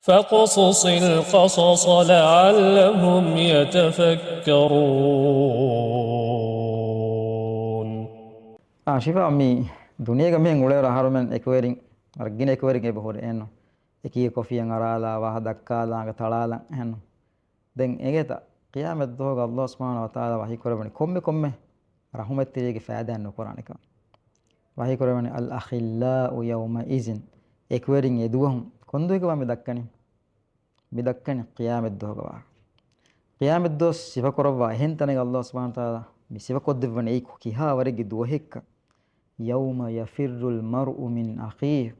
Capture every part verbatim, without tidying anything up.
فاقصص القصص لعلهم يتفكرون. އާ، ޝިފާ، މި ދުނިޔޭގަ މިހެން އުޅޭވަރު އަހަރުމެން އެކުވެރިން، ވަރަށް ގިނަ އެކުވެރިން އެބަ ހުރޭ އެހެންނު. އެކީ ކޮފިއަށް އަރާލާ، ވާހަ ދައްކާލާ، އަނގަ ތަޅާލަން އެހެންނު. ދެން އެނގޭތަ؟ ޤިޔާމަތް ދުވަހުގަ ﷲ ސުބްޙާނަހޫ ވަތަޢާލާ ވަޙީ ކުރެއްވަނީ ކޮންމެ ކޮންމެ ރަޙުމަތްތެރިއެއްގެ ފައިދާއެއް ނުކުރާނެކަން. ވަޙީ ކުރެވެނީ، الأخلاء يومئذ، އެކުވެރިން އެދުވަހު. ކޮންދުވަހެއްގެ ވާ މި ދައްކަނީ؟ މި ދައްކަނީ ޤިޔާމަތް ދުވަހުގެ ވާހަކަ. ޤިޔާމަތް ދުވަސް ސިފަކުރައްވާ އެހެން ތަނެއް ﷲ ސުބްޙާނަހޫ ވަތަޢާލާ މި ސިފަކޮށްދެއްވަނީ އެއީ ކިހާ ވަރެއްގެ ދުވަހެއްކަން. يوم يفر المرء من أخيه.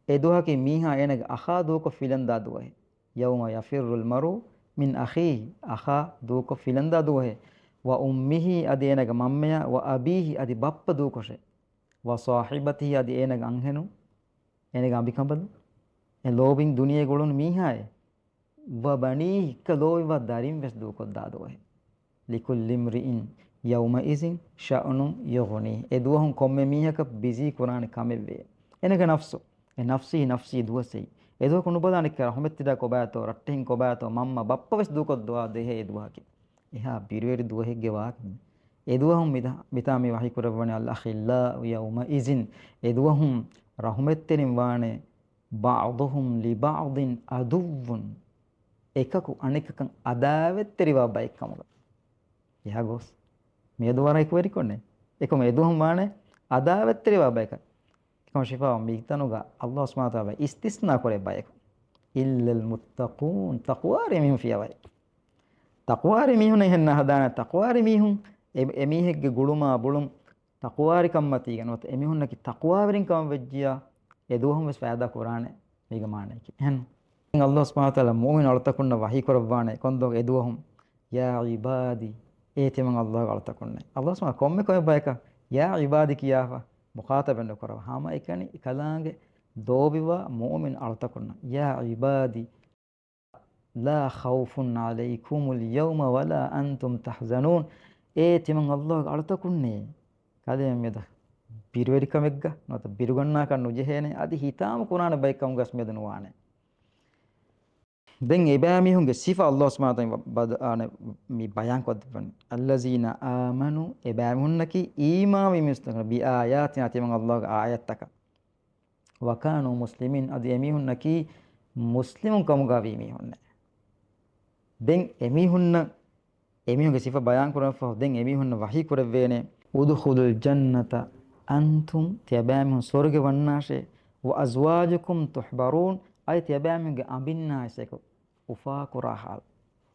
އެ ދުވަހަކީ މީހާ އޭނަގެ އަޚާ ދޫކޮށް ފިލަންދާ ދުވަހެއް. يوم يفر المرء من أخيه، އަޚާ ދޫކޮށް ފިލަންދާ ދުވަހެއް. وأمه، އަދި އޭނަގެ މަންމަޔާ، وأبيه، އަދި ބައްޕަ ދޫކޮށޭ. وصاحبته، އަދި އޭނަގެ އަންހެނުން، އޭނަގެ އަނބިކަނބަލުން، އެ ލޯބިން ދުނިޔޭގަ އުޅުނު މީހާއޭ. وبنيه، އެކަ ލޯބިވާ ދަރިން ވެސް ދޫކޮށްދާ ދުވަހެއް. لكل امرئ يومئذ شأن يغنيه. އެ ދުވަހުން ކޮންމެ މީހަކަށް ބިޒީ ކުރާނެ ކަމެއް ވޭ. އޭނަގެ ނަފްސު، އެ ނަފްސީ، ނަފްސީ ދުވަސް އެއީ. އެ ދުވަހަކު ނުބަލާނެ އެކަ ރަޙުމަތްތެރި ކޮބާތޯ، ރައްޓެހިން ކޮބާތޯ، މަންމަ ބައްޕަ ވެސް ދޫކޮށްދާ ދުވަހެއް އެ ދުވަހަކީ. އެހާ ބިރުވެރި ދުވަހެއްގެ ވާހަކަ. އެ ދުވަހުން މިތާ، މިތާ މި ވަޙީ ކުރެއްވަނީ، الأخلاء يومئذ، އެ ދުވަހުން ރަޙުމަތްތެރިން ވާނެ، بعضهم لبعض عدو، އެކަކު އަނެކަކަށް އަދާވަތްތެރިވާ ބައެއް ކަމުގަ. އެހާ ގޯސް. މިއަދު ވަރަށް އެކުވެރިކޮށްނެ. އެކަމަ އެ ދުވަހުން ވާނެ އަދާވަތްތެރިވާ ބަޔަކަށް. އެކަމަ ޝިފާ މިތަނުގަ ﷲ ސުބްޙާނަހޫ ވަތަޢާލާ އިސްތިސްނާ ކުރޭ ބަޔަކު. إلا المتقون، ތަޤްވާވެރި މީހުން ފިޔަވައި. ތަޤްވާވެރި މީހުން އެހެން ނަހަދާނެ، ތަޤްވާވެރި މީހުން އެ، އެ މީހެއްގެ ގުޅުމާ ބުޅުން ތަޤްވާވެރިކަންމަތީގަ ނުވަތަ އެމީހުންނަކީ ތަޤްވާވެރިން ކަމަށް ވެއްޖިޔާ، އެ ދުވަހުން ވެސް ފައިދާ ކުރާނެ މީގެ މާނައަކީ. އެހެން ﷲ ސުބްޙާނަހޫ ވަތަޢާލާ މުއުމިން އަޅުތަކުންނަށް ވަޙީ ކުރައްވާނެ ކޮންދޯ އެ ދުވަހުން، يا عبادي، އޭ ތިމަން ﷲގެ އަޅުތަކުންނޭ. ﷲ ސުބްޙާނަހޫ ކޮންމެ ކޮންމެ ބަޔަކަށް يا عبادي ކިޔާފަ މުޚާޠަބެއް ނުކުރައްވާ. ހަމައެކަނި އެކަލާނގެ ލޯބިވާ މުއުމިން އަޅުތަކުންނަށް، يا عبادي لا خوف عليكم اليوم ولا أنتم تحزنون. އޭ ތިމަން ﷲގެ އަޅުތަކުންނޭ. ކަލޭމެން މިއަދު ބިރުވެރިކަމެއްގަ ނުވަތަ ބިރުގަންނާކަށް ނުޖެހޭނެ، އަދި ހިތާމަ ކުރާނެ ބައެއް ކަމުގަސް މިއަދު ނުވާނެ. ދެން އެބައިމީހުންގެ ސިފަ ﷲ ސުބްޙާނަހޫ ވަތަޢާލާ ބަދަ-، އާނެ، މި ބަޔާން ކޮށްދެއްވަނީ. الذين آمنوا، އެބައިމީހުންނަކީ އީމާންވި މީސްތަކުން، بآياتنا، ތިމަން ﷲގެ އާޔަތްތަކަށް. وكانوا مسلمين، އަދި އެމީހުންނަކީ މުސްލިމުން ކަމުގަ ވީ މީހުންނޭ. ދެން އެމީހުންނަށް، އެމީހުންގެ ސިފަ ބަޔާން ކުރުމަށްފަހު، ދެން އެމީހުންނަށް ވަޙީ ކުރެއްވޭނެ، ادخلوا الجنة أنتم، ތިޔަބައިމީހުން ސުވަރުގެ ވަންނާށޭ، وأزواجكم تحبرون، އަދި ތިޔަބައިމީހުންގެ އަނބިންނާ އެސެކު އުފާކުރާ ހާލު.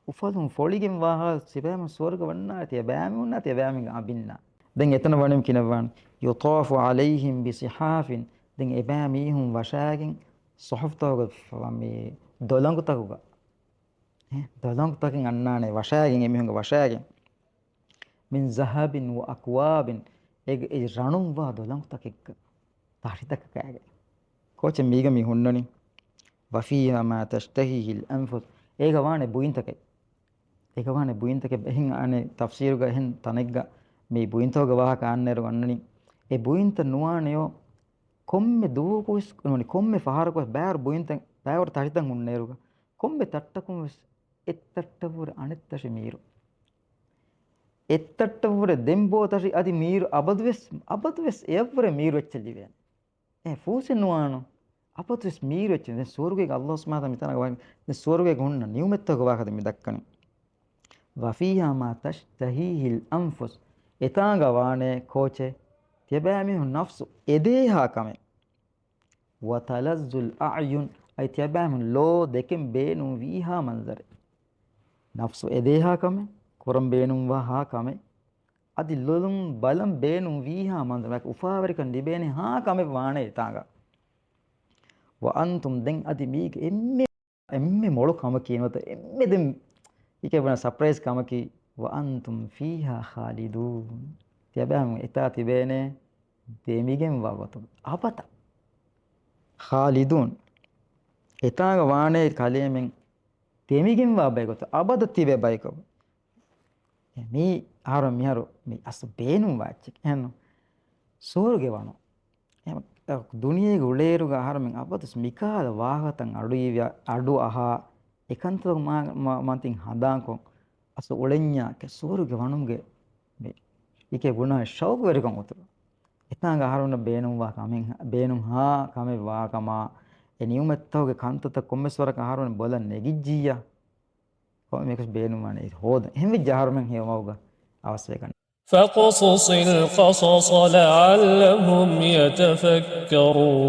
އުފަލުން ފޮޅިގެން ވާ ހާލު ތިޔަބައިމީހުން ސުވަރުގެ ވަންނާށޭ ތިޔަބައިމީހުންނާ ތިޔަބައިމީހުންގެ އަނބިންނާ. ދެން އެތަނަށް ވަނީ ކިހިނެއްވާނެ؟ يطاف عليهم بصحاف، ދެން އެބައިމީހުން ވަށާގެން ޞުޙުފުތަކުގަ މި ދޮލަނގުތަކުގަ، އެ، ދޮލަނގުތަކެއް އަންނާނެ ވަށާގެން، އެމީހުންގެ ވަށާގެން. من ذهب وأكواب، އޭގެ އެ ރަނުން ވާ ދޮލަނގުތަކެއްގަ، ތަށިތަކަކާގެ. ކޯޗެއް މީގަ މި ހުންނަނީ؟ وفيها ما تشتهيه الأنفس، އޭގަ ވާނެ ބުއިންތަކެއް. އޭގަ ވާނެ ބުއިންތަކެއް. އެހެން އަނެއް ތަފްސީރުގަ އެހެން ތަނެއްގަ މި ބުއިންތަކުގެ ވާހަކަ އަންނައިރު އަންނަނީ، އެ ބުއިންތައް ނުވާނެޔޯ، ކޮންމެ ދުވަހަކު ވެސް ނޫނީ، ކޮންމެ ފަހަރަކު ވެސް ބައިވަރު ބުއިންތައް، ބައިވަރު ތަށިތައް ހުންނައިރުގަ، ކޮންމެ ތައްޓަކުން ވެސް އެއްތައްޓަށްވުރެ އަނެއްތަށި މީރު. އެއްތައްޓަށްވުރެ ދެން ބޯ ތަށި އަދި މީރު އަބަދުވެސް، އަބަދުވެސް އެއަށްވުރެ މީރު އެއްޗެއް ލިބޭނެ. އެ ފޫސެއް ނުވާނު. އަބަދުވެސް މީރު އެއްޗެއް. ދެން ސުވަރުގޭގެ ﷲ ސުބްޙާނަހޫ ވަތަޢާލާ މިތަނަށް ވަނީ، ދެން ސުވަރުގޭގެ ހުންނަ ނިޢުމަތްތަކުގެ ވާހަކަ ދެން މި ދައްކަނީ. وفيها ما تشتهيه الأنفس. އެތާނގަ ވާނެ ކޯޗެއް؟ ތިޔަބައިމީހުން ނަފްސު އެދޭހާ ކަމެއް. وتلذ الأعين، އަދި ތިޔަބައިމީހުން ލޯ ދެކެން ބޭނުންވީހާ މަންޒަރެއް. ނަފްސު އެދޭހާ ކަމެއް، ކުރަން ބޭނުންވާހާ ކަމެއް، އަދި ލޮލުން ބަލަން ބޭނުންވީހާ މަންޒަރެއް، އުފާވެރިކަން ލިބޭނެހާ ކަމެއް ވާނެ އެތާނގަ. وأنتم، ދެން އަދި މީގެ އެންމެ އެންމެ މޮޅު ކަމަކީ ނުވަތަ އެންމެ ދެން އިކެ ބުނާ ސަޕްރައިޒް ކަމަކީ، وأنتم فيها خالدون. ތިޔަބައިމީހުން އެތާ ތިބޭނެ ދެމިގެންވާ ގޮތަށް އަބަދަށް. خالدون. އެތާގަ ވާނޭ ކަލޭމެން ދެމިގެންވާ ބައި ގޮތަށް އަބަދަށް ތިބޭ ބަޔަކަށް. މީ އަހަރު މިހާރު މި އަސް ބޭނުންވާ އެއްޗެއް. އެހެންނު؟ ސުވަރުގެ ވަނު. އެހެން ދުނިޔޭގެ އުޅޭއިރުގަ އަހަރުމެން އަބަދުސް މިކަހަލަ ވާހަކަތައް އަޑުއިވި-، އަޑު އަހާ، އެކަންތައް މާ-، މާ-، މަތިން ހަނދާންކޮށް، އަސްލު އުޅެންޏާ ކެ ސުވަރުގެ ވަނުމުގެ މި އިކޭ ބުނާ ޝައުގުވެރިކަން އުތުރު. އެތާނގަ އަހަރުމެންނަށް ބޭނުންވާ ކަމެއް، ބޭނުންހާ ކަމެއް ވާކަމާ، އެ ނިޢުމަތްތަކުގެ ކަންތައްތައް ކޮންމެސް ވަރަކަށް އަހަރުމެން ބޮލަށް ނެގިއްޖިއްޔާ، ކޮންމެއަކަސް ބޭނުންވާނެ އެ ހޯދަން. އެހެންވެއްޖެ އަހަރުމެން ހެޔޮމަގުގަ އަވަސްވެގަން. فاقصص القصص لعلهم يتفكرون.